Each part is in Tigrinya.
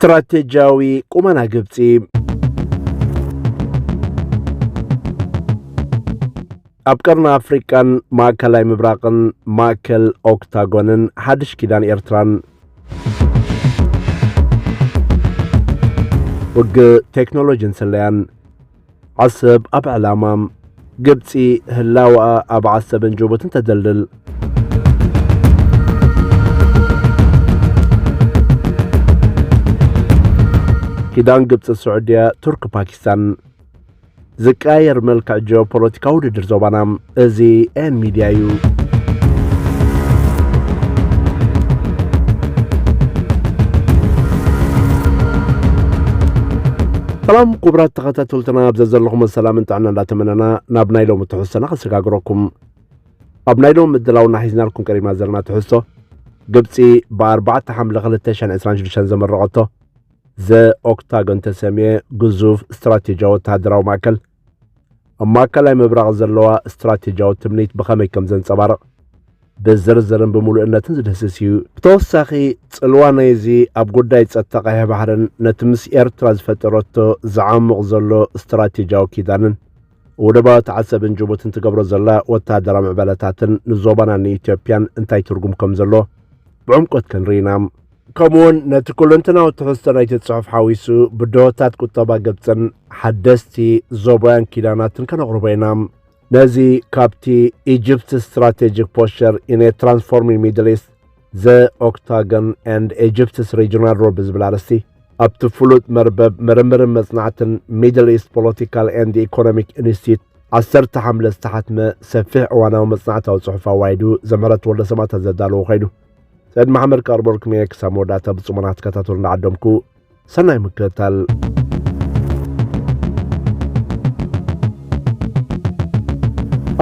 ስትራቴጂያዊ ቁመና ግብጺ። ኣብ ቀርኒ ኣፍሪቃን ማእከላይ ምብራቕን ማእከል ኦክታጎንን ሓድሽ ኪዳን ኤርትራን። ውግእ ቴክኖሎጂን ስለያን። ዓሰብ ኣብ ዕላማ። ግብጺ ህላወኣ ኣብ ዓሰብን ጅቡትን ተደልድል። ኪዳን ግብጺ፣ ስዑድያ፣ ቱርክ፣ ፓኪስታን። ዝቀያየር መልክዕ ጂኦፖለቲካዊ ውድድር ዞባና። እዚ ኤን ሚድያ እዩ። ሰላም ክቡራት ተኸታተልትና፣ ኣብ ዘዘለኹም ሰላምን ጥዕና እንዳተመነና ናብ ናይ ሎሚ ትሕዝቶና ከሰጋግረኩም። ኣብ ናይ ሎሚ ምድላውና ሒዝናልኩም ቀሪብና ዘለና ትሕዝቶ፣ ግብጺ ብ ኣርባዕተ ሓምለ ክልተ ሽሕን ዕስራን ሽዱሽተን ዘመረቐቶ ዘ ኦክታጎን ተሰምየ ግዙፍ ስትራቴጂያዊ ወተሃደራዊ ማእከል፣ ኣብ ማእከላይ ምብራቕ ዘለዋ ስትራቴጂያዊ ትምኒት ብኸመይ ከም ዘንጸባርቕ ብዝርዝርን ብምሉእነትን ዝድህስስ እዩ። ብተወሳኺ፣ ጽልዋ ናይዚ ኣብ ጉዳይ ጸጥታ ቀይሕ ባሕርን ነቲ ምስ ኤርትራ ዝፈጠረቶ ዝዓሙቕ ዘሎ ስትራቴጂያዊ ኪዳንን፣ ውደባዊ ዓሰብን ጅቡትን ትገብሮ ዘላ ወተሃደራዊ ምዕባለታትን ንዞባናን ንኢትዮጵያን እንታይ ትርጉም ከም ዘሎ ብዕምቆት ክንርኢ ኢና። ከምኡውን ነቲ ኩለንተናዊ ትሕዝቶ ናይቲ ጽሑፍ ሓዊሱ፣ ብድሆታት ቁጠባ ግብጽን ሓደስቲ ዞባውያን ኪዳናትን ከነቕርቦ ኢና። ነዚ ካብቲ Egypt's Strategic Posture in a Transforming Middle East, The Octagon and Egypt's Regional Role ብዝብል ኣርእስቲ ኣብቲ ፍሉጥ መርበብ ምርምርን መጽናዕትን Middle East Political and Economic Institute ዓሰርተ ሓምለ ዝተሓትመ ሰፊሕ እዋናዊ መጽናዕታዊ ጽሑፍ ኣዋሂዱ ዘምህረት ወልደ ሰማእታት ዘዳለዎ ኮይኑ፣ ሰይድ መሓመድ ከቕርበልኩም እየ። ክሳብ መወዳእታ ብጽሞና ክትከታተሉ እንዳዓደምኩ፣ ሰናይ ምክትታል።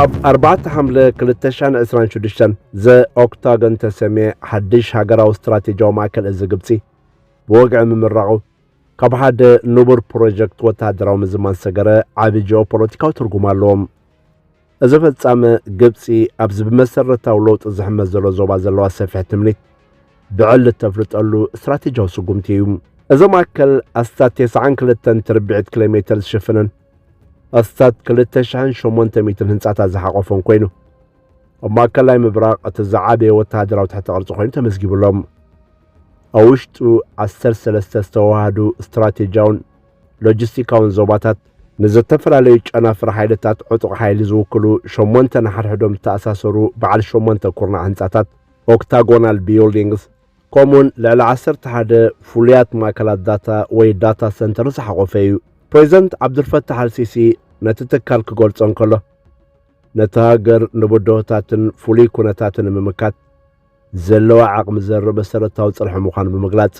ኣብ ኣርባዕተ ሓምለ ክልተ ሽሕን ዕስራን ሽዱሽተን ዘ ኦክታጎን ተሰምየ ሓድሽ ሃገራዊ ስትራቴጂያዊ ማእከል እዚ ግብጺ ብወግዒ ምምራቑ፣ ካብ ሓደ ንቡር ፕሮጀክት ወተሃደራዊ ምዝማን ዝሰገረ ዓቢ ጂኦፖለቲካዊ ትርጉም ኣለዎ። እዚ ፍጻመ፣ ግብጺ ኣብዚ ብመሰረታዊ ለውጢ ዝሕመስ ዘሎ ዞባ ዘለዋ ሰፊሕ ትምኒት ብዕሊ እተፍልጠሉ ስትራቴጂያዊ ስጉምቲ እዩ። እዚ ማእከል ኣስታት ተስዓን ክልተን ትርብዒት ኪሎ ሜተር ዝሽፍንን ኣስታት ክልተ ሽሕን ሸሞንተ ሚእትን ህንጻታት ዝሓቖፈን ኮይኑ፣ ኣብ ማእከላይ ምብራቕ እቲ ዝዓበየ ወተሃደራዊ ትሕተ ቅርጺ ኮይኑ ተመዝጊቡ ኣሎ። ኣብ ውሽጡ ዓሰርተ ሰለስተ ዝተዋሃዱ ስትራቴጂያውን ሎጂስቲካውን ዞባታት፣ ንዝተፈላለዩ ጨናፍር ሓይልታት ዕጡቕ ሓይሊ ዝውክሉ ሸሞንተ ንሓድሕዶም ዝተኣሳሰሩ በዓል ሸሞንተ ኩርናዕ ህንጻታት፣ ኦክታጎናል ቢልዲንግስ፣ ከምኡውን ልዕሊ ዓሰርተ ሓደ ፍሉያት ማእከላት ዳታ ወይ ዳታ ሰንተር ዝሓቖፈ እዩ። ፕሬዚደንት ዓብዱልፈታሕ ኣልሲሲ ነቲ ትካል ክገልጾ እንከሎ፣ ነቲ ሃገር ንብድሆታትን ፍሉይ ኩነታትን ንምምካት ዘለዋ ዓቕሚ ዘርኢ መሰረታዊ ጽርሒ ምዃኑ ብምግላጽ፣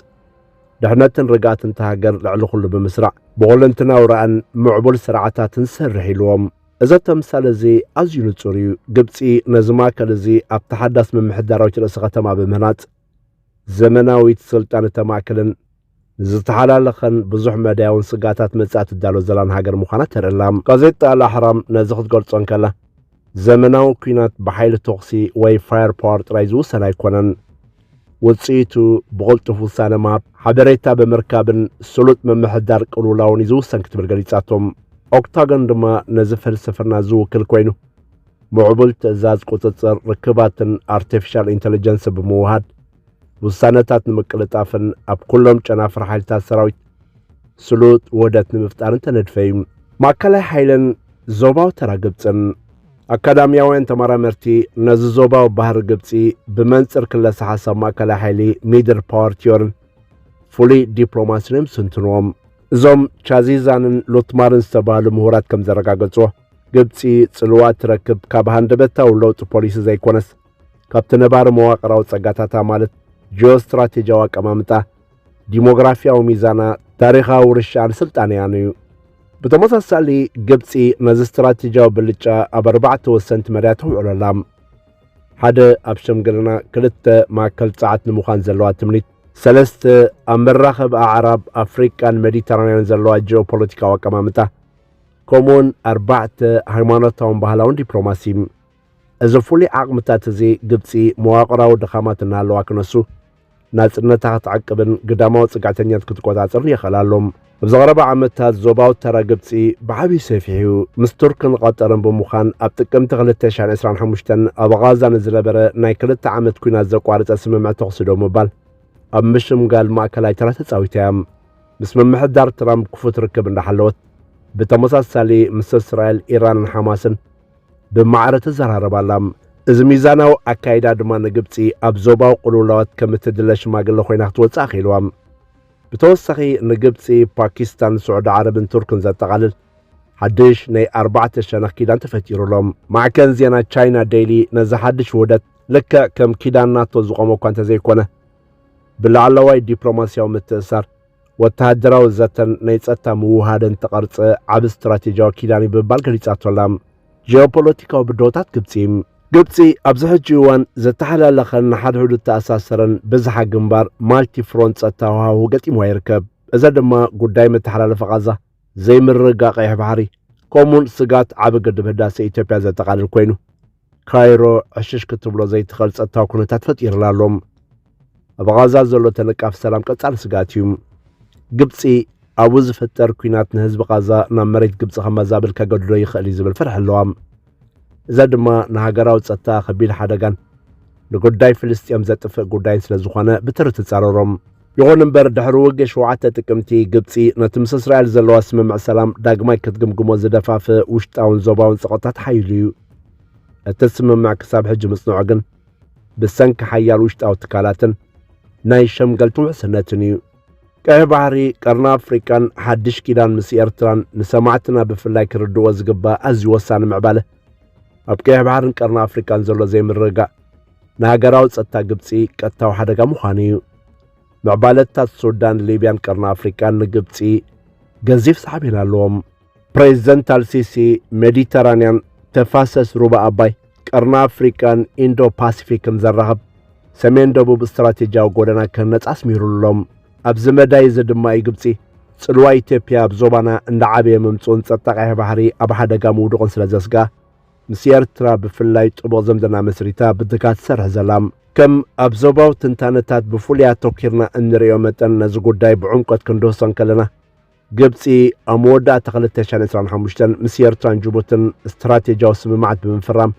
ድሕነትን ርግኣትን እታ ሃገር ልዕሊ ኩሉ ብምስራዕ፣ ብኹለንትናዊ ራእን ምዕቡል ስርዓታትን ዝሰርሕ ኢልዎም። እዚ ተምሳል እዚ ኣዝዩ ንጹር እዩ። ግብጺ ነዚ ማእከል እዚ ኣብታ ሓዳስ ምምሕዳራዊት ርእሲ ከተማ ብምህናጽ፣ ዘመናዊት ስልጣን እተማእክልን ንዝተሓላለኸን ብዙሕ መዳያውን ስግኣታት መጻኢ ትዳሎ ዘላን ሃገር ምዃና ተርኢ ኣላ። ጋዜጣ ኣልኣሕራም ነዚ ክትገልጾ እንከላ፣ ዘመናዊ ኲናት ብሓይሊ ተኹሲ ወይ ፋየር ፓወር ጥራይ ዝውሰን ኣይኮነን። ውጽኢቱ ብቕልጡፍ ውሳነ ምሃብ፣ ሓበሬታ ብምርካብን ስሉጥ ምምሕዳር ቅልውላውን እዩ ዝውሰን ክትብል ገሊጻቶም። ኦክታጎን ድማ ነዚ ፍልስፍና ዝውክል ኮይኑ፣ ምዕቡል ትእዛዝ፣ ቁጽጽር ርክባትን ኣርቲፊሻል ኢንተለጀንስ ብምውሃድ፣ ውሳነታት ንምቅልጣፍን ኣብ ኩሎም ጨናፍር ሓይልታት ሰራዊት ስሉጥ ውህደት ንምፍጣርን ተነድፈ እዩ። ማእከላይ ሓይልን ዞባዊ ተራ ግብጽን። ኣካዳሚያውያን ተመራመርቲ ነዚ ዞባዊ ባህሪ ግብጺ ብመንጽር ክለሰ ሓሳብ ማእከላይ ሓይሊ፣ ሚድል ፓወር ቲዮርን ፍሉይ ዲፕሎማስን እዮም ዝትንትንዎም። እዞም ቻዚዛንን ሉትማርን ዝተባህሉ ምሁራት ከም ዘረጋገጽዎ፣ ግብጺ ጽልዋ ትረክብ ካብ ሃንደበታዊ ለውጢ ፖሊሲ ዘይኮነስ፣ ካብቲ ነባሪ መዋቕራዊ ጸጋታታ፣ ማለት ጂኦስትራቴጂያዊ ኣቀማምጣ፣ ዲሞግራፊያዊ ሚዛና፣ ታሪኻዊ ውርሻኣን ስልጣንያን እዩ። ብተመሳሳሊ፣ ግብጺ ነዚ ስትራቴጂያዊ ብልጫ ኣብ ኣርባዕተ ወሰንቲ መዳያት ተውዕሎ ኣላ። ሓደ፣ ኣብ ሸምግልና። ክልተ፣ ማእከል ጸዓት ንምዃን ዘለዋ ትምኒት። ሰለስተ፣ ኣብ መራኸቢ ኣዕራብ፣ ኣፍሪቃን ሜዲተራንያን ዘለዋ ጂኦፖለቲካዊ ኣቀማምጣ። ከምኡውን ኣርባዕተ፣ ሃይማኖታውን ባህላውን ዲፕሎማሲ። እዚ ፍሉይ ዓቕምታት እዚ ግብጺ መዋቕራዊ ድኻማት እናሃለዋ ክነሱ፣ ናጽነታ ክትዕቅብን ግዳማዊ ጽግዕተኛት ክትቆጻጸርን ይኽእል ኣሎ። ኣብዚ ቀረባ ዓመታት ዞባዊ ተራ ግብጺ ብዓብዩ ሰፊሑ እዩ። ምስ ቱርክን ቐጠርን ብምዃን ኣብ ጥቅምቲ ክልተ ሽሕን ዕስራን ሓሙሽተን ኣብ ቓዛ ንዝነበረ ናይ ክልተ ዓመት ኲናት ዘቋረጸ ስምምዕ ተኹሲ ደው ምባል ኣብ ምሽምጋል ማእከላይ ተራ ተጻዊታ እያ። ምስ ምምሕዳር ትራምፕ ክፉት ርክብ እንዳሓለወት፣ ብተመሳሳሊ ምስ እስራኤል፣ ኢራንን ሓማስን ብማዕረ ትዘራረብ ኣላ። እዚ ሚዛናዊ ኣካይዳ ድማ ንግብጺ ኣብ ዞባዊ ቅልውላዋት ከም እትድለ ሽማግለ ኮይና ክትወጽእ ኣኽኢልዋ። ብተወሳኺ ንግብጺ፣ ፓኪስታን፣ ስዑዲ ዓረብን ቱርክን ዘጠቓልል ሓድሽ ናይ ኣርባዕተ ሸነኽ ኪዳን ተፈጢሩ ኣሎ። ማዕከን ዜና ቻይና ዴይሊ ነዚ ሓድሽ ውህደት ልክዕ ከም ኪዳን ናቶ ዝቖመ እኳ እንተዘይኮነ፣ ብላዕለዋይ ዲፕሎማስያዊ ምትእስሳር፣ ወተሃደራዊ ዘተን ናይ ጸጥታ ምውህሃድን ትቐርጸ ዓቢ ስትራቴጂያዊ ኪዳን እዩ ብምባል ገሊጻቶ ኣላ። ጂኦፖለቲካዊ ብድሆታት ግብጺ። ግብጺ ኣብዚ ሕጂ እዋን ዘተሓላለኸን ንሓድሕዱ እተኣሳሰረን ብዝሓ ግንባር ማልቲ ፍሮንት ጸጥታዊ ሃዋህው ገጢምዋ ይርከብ። እዚ ድማ ጉዳይ መተሓላለፊ ቓዛ፣ ዘይምርግጋእ ቀይሕ ባሕሪ፣ ከምኡውን ስጋት ዓቢ ግድብ ህዳሰ ኢትዮጵያ ዘጠቓልል ኮይኑ፣ ካይሮ ዕሽሽ ክትብሎ ዘይትኽእል ጸጥታዊ ኩነታት ፈጢርላ ኣሎ። ኣብ ቓዛ ዘሎ ተነቃፊ ሰላም ቀጻሊ ስግኣት እዩ። ግብጺ ኣብኡ ዝፍጠር ኲናት ንህዝቢ ቓዛ ናብ መሬት ግብጺ ከመዛብል ከገድዶ ይኽእል እዩ ዝብል ፍርሒ ኣለዋ። እዚ ድማ ንሃገራዊ ጸጥታ ከቢድ ሓደጋን ንጉዳይ ፍልስጤም ዘጥፍእ ጉዳይን ስለ ዝኾነ ብትሪ ትጻረሮም። ይኹን እምበር ድሕሪ ውግእ ሸውዓተ ጥቅምቲ ግብጺ ነቲ ምስ እስራኤል ዘለዋ ስምምዕ ሰላም ዳግማይ ክትግምግሞ ዝደፋፍእ ውሽጣውን ዞባውን ጸቕጥታት ሓይሉ እዩ። እቲ ስምምዕ ክሳብ ሕጂ ምጽንዑ ግን ብሰንኪ ሓያል ውሽጣዊ ትካላትን ናይ ሸምገልቲ ውሕስነትን እዩ። ቀይሕ ባሕሪ፣ ቀርኒ ኣፍሪቃን ሓድሽ ኪዳን ምስ ኤርትራን ንሰማዕትና ብፍላይ ክርድዎ ዝግባእ ኣዝዩ ወሳኒ ምዕባለ። ኣብ ቀይሕ ባሕርን ቀርኒ ኣፍሪቃን ዘሎ ዘይምርግጋእ ንሃገራዊ ጸጥታ ግብጺ ቀጥታዊ ሓደጋ ምዃኑ እዩ። ምዕባለታት ሱዳን፣ ሊብያን ቀርኒ ኣፍሪቃን ንግብጺ ገዚፍ ሳዕቤን ኣለዎም። ፕሬዚደንት ኣልሲሲ፣ ሜዲተራንያን፣ ተፋሰስ ሩባ ኣባይ፣ ቀርኒ ኣፍሪቃን ኢንዶ ፓሲፊክን ዘራኽብ ሰሜን ደቡብ ስትራቴጂያዊ ጎደና ክህነጽ ኣስሚሩሎም። ኣብዚ መዳይ እዚ ድማ እዩ ግብጺ ጽልዋ ኢትዮጵያ ኣብ ዞባና እንዳዓበየ ምምጽኡን ጸጥታ ቀይሕ ባሕሪ ኣብ ሓደጋ ምውድቑን ስለ ዘስግኣ፣ ምስ ኤርትራ ብፍላይ ጥቡቕ ዝምድና መስሪታ ብትግሃት ትሰርሕ ዘላ። ከም ኣብ ዞባዊ ትንታነታት ብፍሉይ ኣተኲርና እንርእዮ መጠን፣ ነዚ ጉዳይ ብዕምቆት ክንድህሶ እንከለና፣ ግብጺ ኣብ መወዳእታ ክልተ ሽሕን ዕስራን ሓሙሽተን ምስ ኤርትራን ጅቡትን ስትራቴጂያዊ ስምምዓት ብምፍራም፣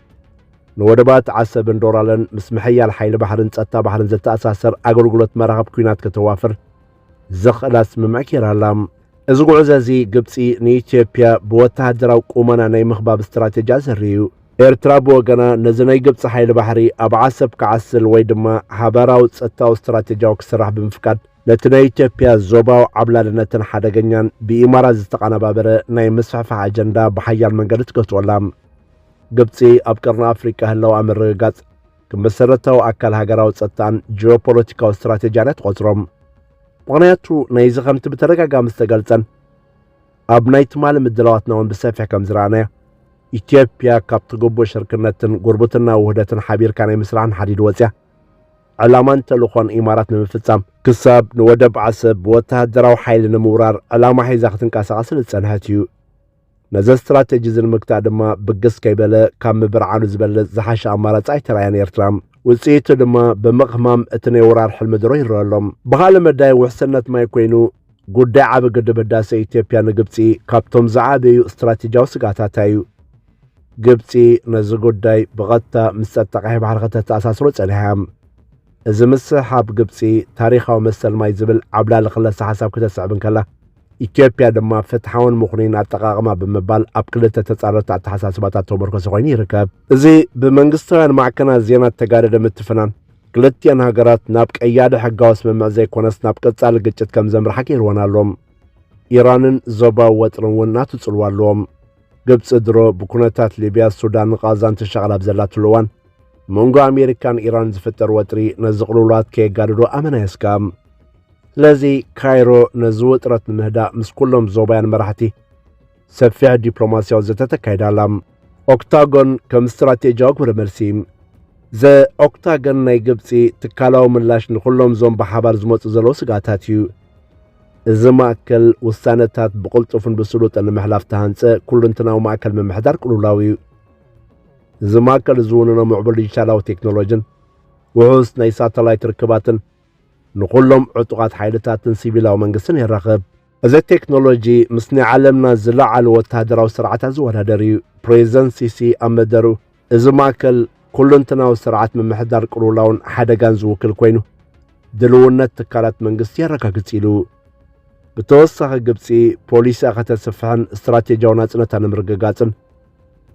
ንወደባት ዓሰብን ዶራለን ምስ ምሕያል ሓይሊ ባሕርን ጸጥታ ባሕርን ዘተኣሳሰር ኣገልግሎት መራኽብ ኲናት ከተዋፍር ዘኽእላ ስምምዕ ገይራ ኣላ። እዚ ጉዕዞ እዚ ግብጺ ንኢትዮጵያ ብወተሃደራዊ ቁመና ናይ ምኽባብ ስትራቴጂ ኣዘሪ እዩ። ኤርትራ ብወገና ነዚ ናይ ግብጺ ሓይሊ ባሕሪ ኣብ ዓሰብ ክዓስል ወይ ድማ ሓባራዊ ጸጥታዊ ስትራቴጂያዊ ክስራሕ ብምፍቃድ፣ ነቲ ናይ ኢትዮጵያ ዞባዊ ዓብላልነትን ሓደገኛን ብኢማራት ዝተቐነባበረ ናይ ምስፍሕፋሕ ኣጀንዳ ብሓያል መንገዲ ትገትኦ ኣላ። ግብጺ ኣብ ቀርኒ ኣፍሪቃ ህላወኣ ምርግጋጽ ከም መሰረታዊ ኣካል ሃገራዊ ጸጥታን ጂኦፖለቲካዊ ስትራቴጂያን እያ ትቖጽሮ። ምኽንያቱ ናይዚ ከምቲ ብተደጋጋሚ ዝተገልጸን ኣብ ናይ ትማሊ ምድላዋትና እውን ብሰፊሕ ከም ዝረኣናዮ፣ ኢትዮጵያ ካብቲ ግቡእ ሽርክነትን ጉርብትና ውህደትን ሓቢርካ ናይ ምስራሕን ሓዲድ ወጽያ፣ ዕላማን ተልእኾን ኢማራት ንምፍጻም፣ ክሳብ ንወደብ ዓሰብ ብወተሃደራዊ ሓይሊ ንምውራር ዕላማ ሒዛ ክትንቀሳቐስ ዝጸንሐት እዩ። ነዚ ስትራቴጂ እዚ ንምግታእ ድማ ብግስ ከይበለ ካብ ምብርዓኑ ዝበልጽ ዝሓሸ ኣማራጺ ኣይተራእያን ኤርትራ። ውጽኢቱ ድማ ብምቕማም እቲ ናይ ወራር ሕልሚ ድሮ ይረአ ኣሎ። ብኻልእ መዳይ ውሕስነት ማይ ኮይኑ፣ ጉዳይ ዓቢ ግድብ ህዳሰ ኢትዮጵያ ንግብጺ ካብቶም ዝዓበዩ ስትራቴጂያዊ ስግኣታታ እዩ። ግብጺ ነዚ ጉዳይ ብቐጥታ ምስ ጸጥታ ቀይሕ ባሕሪ ከተተኣሳስሮ ጸኒሓ እያ። እዚ ምስሕሓብ ግብጺ ታሪኻዊ መሰል ማይ ዝብል ዓብላሊ ክለሳ ሓሳብ ክተስዕብ እንከላ፣ ኢትዮጵያ ድማ ፍትሓውን ምኽኑይን ኣጠቓቕማ ብምባል ኣብ ክልተ ተጻረርቲ ኣተሓሳስባታት ተመርኮሰ ኮይኑ ይርከብ። እዚ ብመንግስታውያን ማዕከናት ዜና እተጋደደ ምትፍናን፣ ክልቲኣን ሃገራት ናብ ቀያዲ ሕጋዊ ስምምዕ ዘይኮነስ ናብ ቀጻሊ ግጭት ከም ዘምርሓ ገይርወን ኣሎ። ኢራንን ዞባዊ ወጥርን እውን ናቱ ጽልዋ ኣለዎም። ግብጺ ድሮ ብኩነታት ሊብያ፣ ሱዳንን ቓዛን ትሻቐል ኣብ ዘላትሉ እዋን፣ መንጎ ኣሜሪካን ኢራንን ዝፍጠር ወጥሪ ነዚ ቅልውላዋት ከየጋድዶ ኣመና የስግኣም። ስለዚ ካይሮ ነዚ ውጥረት ንምህዳእ ምስ ኩሎም ዞባውያን መራሕቲ ሰፊሕ ዲፕሎማስያዊ ዘተ ተካይዳ ኣላ። ኦክታጎን ከም ስትራቴጂያዊ ግብረ መልሲ። ዘ ኦክታገን ናይ ግብጺ ትካላዊ ምላሽ ንኹሎም እዞም ብሓባር ዝመጹ ዘለዉ ስግኣታት እዩ። እዚ ማእከል ውሳነታት ብቕልጡፍን ብስሉጥን ንምሕላፍ ተሃንጸ ኩልንትናዊ ማእከል ምምሕዳር ቅልውላው እዩ። እዚ ማእከል ዝውንኖ ምዕቡል ዲጂታላዊ ቴክኖሎጂን ውሑስ ናይ ሳተላይት ርክባትን ንኹሎም ዕጡቓት ሓይልታትን ሲቪላዊ መንግስትን የራኽብ። እዚ ቴክኖሎጂ ምስ ናይ ዓለምና ዝለዓሉ ወተሃደራዊ ስርዓታት ዝወዳደር እዩ። ፕሬዚደንት ሲሲ ኣብ መደሩ፣ እዚ ማእከል ኩሉንትናዊ ስርዓት ምምሕዳር ቅልውላውን ሓደጋን ዝውክል ኮይኑ፣ ድልውነት ትካላት መንግስቲ የረጋግጽ ኢሉ። ብተወሳኺ ግብጺ ፖሊሲኣ ከተስፍሕን ስትራቴጂያዊ ናጽነታ ንምርግጋጽን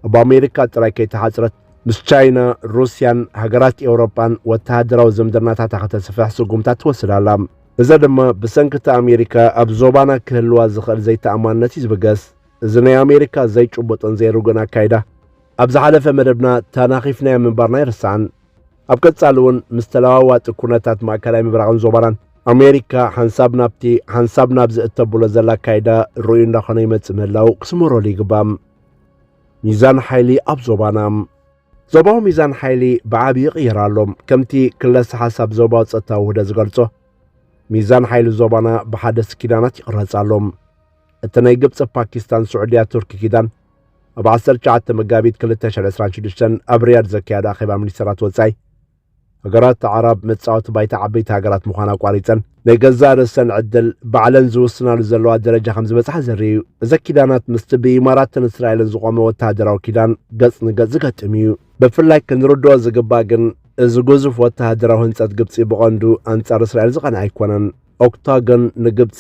ኣብ ኣሜሪካ ጥራይ ከይተሓጽረት ምስ ቻይና፣ ሩስያን ሃገራት ኤውሮጳን ወተሃደራዊ ዝምድናታታ ከተስፍሕ ስጉምታት ትወስድ ኣላ። እዚ ድማ ብሰንኪ እቲ ኣሜሪካ ኣብ ዞባና ክህልዋ ዝኽእል ዘይተኣማንነት እዩ ዝብገስ። እዚ ናይ ኣሜሪካ ዘይጭቡጥን ዘይርጉእን ኣካይዳ ኣብ ዝሓለፈ መደብና ተናኺፍናዮ ምንባርና ኣይርሳዕን። ኣብ ቀጻሊ እውን ምስ ተለዋዋጢ ኩነታት ማእከላይ ምብራቕን ዞባናን ኣሜሪካ ሓንሳብ ናብቲ ሓንሳብ ናብዚ እተብሎ ዘላ ኣካይዳ ርኡይ እንዳኾነ ይመጽእ ምህላው ክስመረሉ ይግባእ። ሚዛን ሓይሊ ኣብ ዞባና። ዞባዊ ሚዛን ሓይሊ ብዓቢ ይቕየር ኣሎ። ከምቲ ክለሰ ሓሳብ ዞባዊ ጸጥታዊ ውህደት ዝገልጾ፣ ሚዛን ሓይሊ ዞባና ብሓደስቲ ኪዳናት ይቕረጽ ኣሎ። እቲ ናይ ግብጺ፣ ፓኪስታን፣ ስዑድያ፣ ቱርኪ ኪዳን ኣብ ዓሰርተ ትሽዓተ መጋቢት ክልተ ሽሕን ዕስራን ሽዱሽተን ኣብ ሪያድ ዘካየዶ ኣኼባ ሚኒስተራት ወጻኢ፣ ሃገራት ኣዕራብ መጻወቲ ባይታ ዓበይቲ ሃገራት ምዃን ኣቋሪጸን ናይ ገዛእ ርእሰን ዕድል ባዕለን ዝውስናሉ ዘለዋ ደረጃ ከም ዝበጽሓ ዘርኢ እዩ። እዚ ኪዳናት ምስቲ ብኢማራትን እስራኤልን ዝቖመ ወተሃደራዊ ኪዳን ገጽ ንገጽ ዝገጥም እዩ። ብፍላይ ክንርድኦ ዝግባእ ግን፣ እዚ ግዙፍ ወተሃደራዊ ህንጸት ግብጺ ብቐንዱ ኣንጻር እስራኤል ዝቐንዐ ኣይኮነን። ኦክታገን ንግብጺ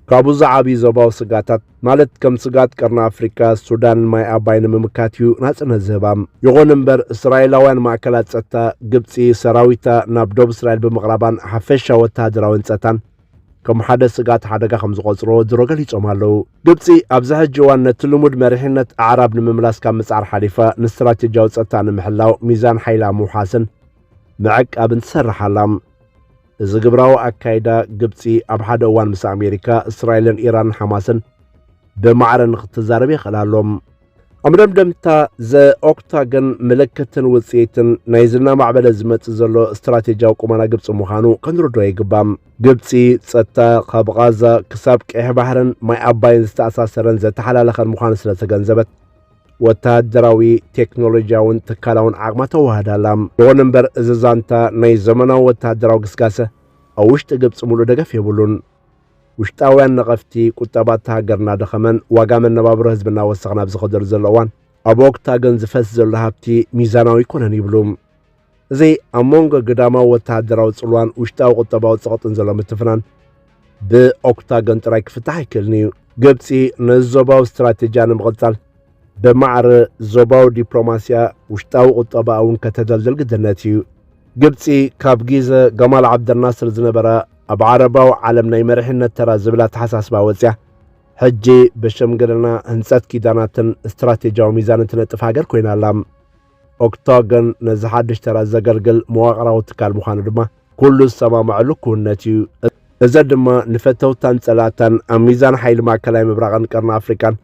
ካብኡ ዝዓብዩ ዞባዊ ስጋታት፣ ማለት ከም ስጋት ቀርኒ ኣፍሪካ፣ ሱዳን፣ ማይ ኣባይ ንምምካት እዩ ናጽነት ዝህባ። ይኹን እምበር፣ እስራኤላውያን ማእከላት ጸጥታ ግብጺ ሰራዊታ ናብ ዶብ እስራኤል ብምቕራባን ሓፈሻ ወተሃደራዊ ህንጸታን ከም ሓደ ስጋት ሓደጋ ከም ዝቖጽሮ ድሮ ገሊጾም ኣለዉ። ግብጺ ኣብዚ ሕጂ እዋን ነቲ ልሙድ መሪሕነት ኣዕራብ ንምምላስ ካብ ምጽዓር ሓሊፋ ንስትራቴጂያዊ ጸጥታ ንምሕላው ሚዛን ሓይላ ምውሓስን ምዕቃብን ትሰርሕ ኣላ። እዚ ግብራዊ ኣካይዳ ግብጺ ኣብ ሓደ እዋን ምስ ኣሜሪካ፣ እስራኤልን ኢራንን ሓማስን ብማዕረ ንክትዛረብ የኽእል ኣሎ። ኣብ መደምደምታ ዘ ኦክታገን ምልክትን ውጽኢትን ናይ ዝናማዕበለ ዝመጽእ ዘሎ ስትራቴጂያዊ ቁመና ግብጺ ምዃኑ ክንርድኦ ይግባእ። ግብጺ ጸጥታ ካብ ቓዛ ክሳብ ቀይሕ ባሕርን ማይ ኣባይን ዝተኣሳሰረን ዘተሓላለኸን ምዃኑ ስለ ተገንዘበት፣ ወተሃደራዊ፣ ቴክኖሎጂያውን ትካላውን ዓቕማ ተዋህዳ ኣላ። ይኹን እምበር፣ እዚ ዛንታ ናይ ዘመናዊ ወተሃደራዊ ግስጋሰ ኣብ ውሽጢ ግብጺ ምሉእ ደገፍ የብሉን። ውሽጣውያን ነቐፍቲ፣ ቁጠባ እታ ሃገር እናደኸመን ዋጋ መነባብሮ ህዝቢ እናወሰኸ ናብ ዝኸደሉ ዘሎ እዋን፣ ኣብ ኦክታገን ዝፈስ ዘሎ ሃብቲ ሚዛናዊ ኣይኮነን ይብሉ። እዚ ኣብ መንጎ ግዳማዊ ወተሃደራዊ ጽልዋን ውሽጣዊ ቁጠባዊ ጸቕጥን ዘሎ ምትፍናን ብኦክታገን ጥራይ ክፍታሕ ኣይክእልን እዩ። ግብጺ ነዚ ዞባዊ ስትራቴጂያ ንምቕጻል ብማዕረ ዞባዊ ዲፕሎማሲያ ውሽጣዊ ቁጠባኣ እውን ከተደልድል ግድነት እዩ። ግብጺ ካብ ግዜ ገማል ዓብደልናስር ዝነበራ ኣብ ዓረባዊ ዓለም ናይ መሪሕነት ተራ ዝብል ኣተሓሳስባ ወጽያ፣ ሕጂ ብሽምግልና ህንጸት ኪዳናትን ስትራቴጂያዊ ሚዛንን ትነጥፍ ሃገር ኮይና ኣላ። ኦክታገን ነዚ ሓድሽ ተራ ዘገልግል መዋቕራዊ ትካል ምዃኑ ድማ ኩሉ ዝሰማምዐሉ ክውነት እዩ። እዚ ድማ ንፈተውታን ጸላእታን ኣብ ሚዛን ሓይሊ ማእከላይ ምብራቕን ቀርኒ ኣፍሪቃን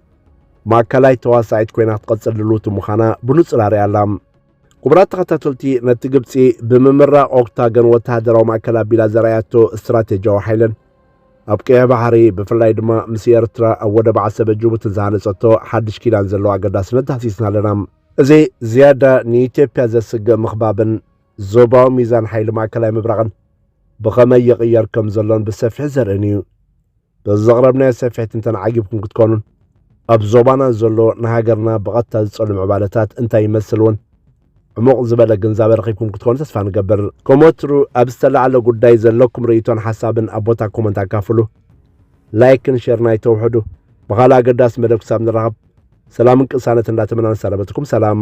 ማእከላይ ተዋሳኢት ኮይና ክትቐጽል ድልውቲ ምዃና ብንጹር ኣርእያ ኣላ። ክቡራት ተኸታተልቲ፣ ነቲ ግብጺ ብምምራቕ ኦክታገን ወተሃደራዊ ማእከል ኣቢላ ዘርኣያቶ ስትራቴጂያዊ ሓይልን ኣብ ቀይሕ ባሕሪ ብፍላይ ድማ ምስ ኤርትራ ኣብ ወደብ ዓሰብ ጅቡትን ዝሃነጸቶ ሓድሽ ኪዳን ዘለዎ ኣገዳስነት ዳህሲስና ኣለና። እዚ ዝያዳ ንኢትዮጵያ ዘስግእ ምኽባብን ዞባዊ ሚዛን ሓይሊ ማእከላይ ምብራቕን ብኸመይ ይቕየር ከም ዘሎን ብሰፊሕ ዘርእን እዩ። በዚ ዘቕረብናዮ ሰፊሕ ትንተና ዓጊብኩም ክትኮኑን ኣብ ዞባና ዘሎ ንሃገርና ብቐጥታ ዝጸሉ ምዕባለታት እንታይ ይመስል እውን ዕሙቕ ዝበለ ግንዛበ ረኺብኩም ክትኮኑ ተስፋ ንገብር። ከም ወትሩ ኣብ ዝተላዕለ ጉዳይ ዘለኩም ርእይቶን ሓሳብን ኣብ ቦታ ኮመንት ኣካፍሉ። ላይክን ሼር ናይ ተውሕዱ። ብኻልእ ኣገዳሲ መደብ ክሳብ ንራኸብ ሰላምን ቅሳነት እንዳተመናን ሰነበትኩም ሰላም።